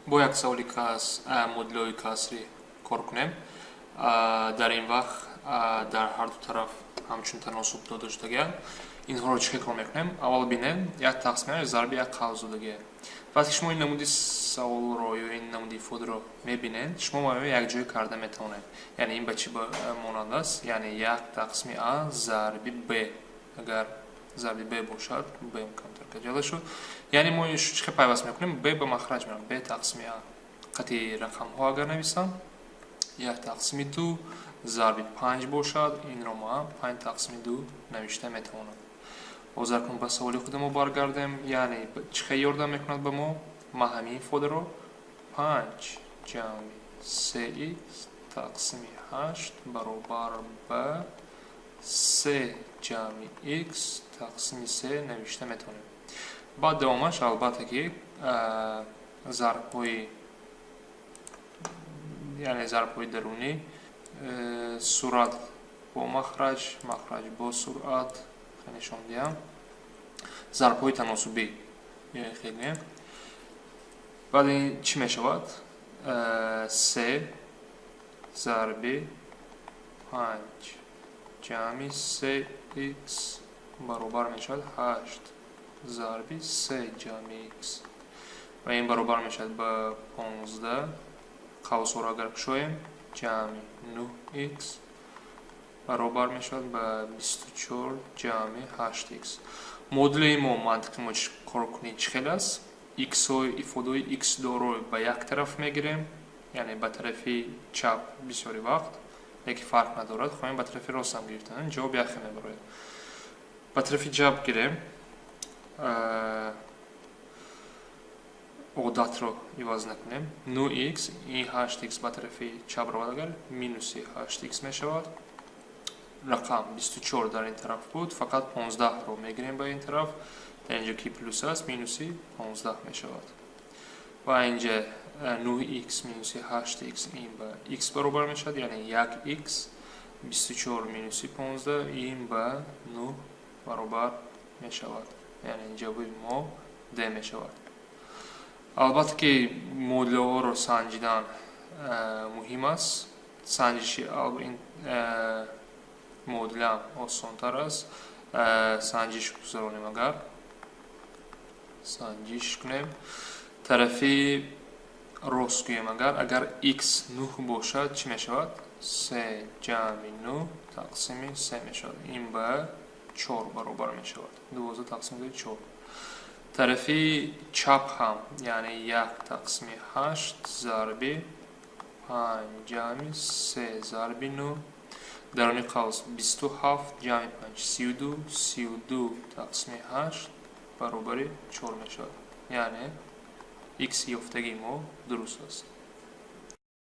Бо як саволи кас муодилаҳои касрӣ кор кунем. Дар ин вақт дар ҳарду тараф ҳамчун таносуб дода шудагианд. Инҳоро чӣ хел кор мекунем? Аввал бинем, як тақсим зарби як қавс додагия. Вақте шумо ин намуди саволро ё ин намуди ифодаро мебинед, шумо мо якҷоя карда метавонед. Яъне ин ба чӣ монанд аст? Яъне як тақсими а зарби б. Агар зарби б бошад, б камтар каҷала шуд. Яъне мо чӣ хел пайваст мекунем? Б ба махраҷ меравад, б тақсими а. Қати рақамҳо агар нависам, як тақсими ду зарби панҷ бошад, инро ма панҷ тақсими ду навишта метавонам. Боз акнун ба саволи худи мо баргардем. Яъне чӣ хел ёрдам мекунад ба мо? Ма ҳамин ифодаро панҷ ҷамъи се икс тақсими ҳашт баробар ба се ҷамъи икс тақсими се навишта метавонем. Баъд давомаш, албатта, ки зарбҳои, яъне зарбҳои дарунӣ, суръат бо махраҷ, махраҷ бо суръат нишон диҳам, зарбҳои таносубӣ хел. Баъд ин чӣ мешавад? Се зарби панҷ ҷамъи се икс баробар мешавад ҳашт зарби се ҷамъи икс ва ин баробар мешавад ба 15. Қавсҳоро агар кушоем, ҷамъи нӯҳ икс баробар мешавад ба 24 ҷамъи ҳашт икс. Муодилаи мо, мантиқи мо коркунӣ чӣ хел аст? Иксҳои ифодаҳои икс дорой ба як тараф мегирем, яъне ба тарафи чап бисёри вақт, лекин фарқ надорад, хоҳем ба тарафи рост ҳам гирифтан, ҷавоб якхел мебарояд. Ба тарафи чап гирем, одатро иваз накунем. 9 икс, ин 8 икс ба тарафи чап равад агар, минуси 8 икс мешавад. Рақам 24 дар ин тараф буд, фақат 15-ро мегирем ба ин тараф. Дар инҷо ки плюс аст, минуси 15 мешавад. Ва инҷа 9 икс минуси 8 икс, ин ба икс баробар мешавад, яъне 1 икс, 24 минуси 15, ин ба 9 баробар мешавад. Яъне ҷавоби мо д мешавад. Албатта ки муодилаҳоро санҷидан муҳим аст. Санҷиши ин муодила осонтар аст. Санҷиш гузаронем. Агар санҷиш кунем, тарафи рост гӯем, агар х нӯҳ бошад, чӣ мешавад? Се ҷамъи нӯҳ тақсими се мешавад, ин ба чор баробар мешавад, 12 тақсими ду чор. Тарафи чап ҳам, яъне як тақсими ҳашт зарби панҷ ҷамъи се зарби нӯҳ, даруни қавс 27 ҷамъи панҷ 32, 32 тақсими ҳашт баробари чор мешавад. Яъне икс ёфтагии мо дуруст аст.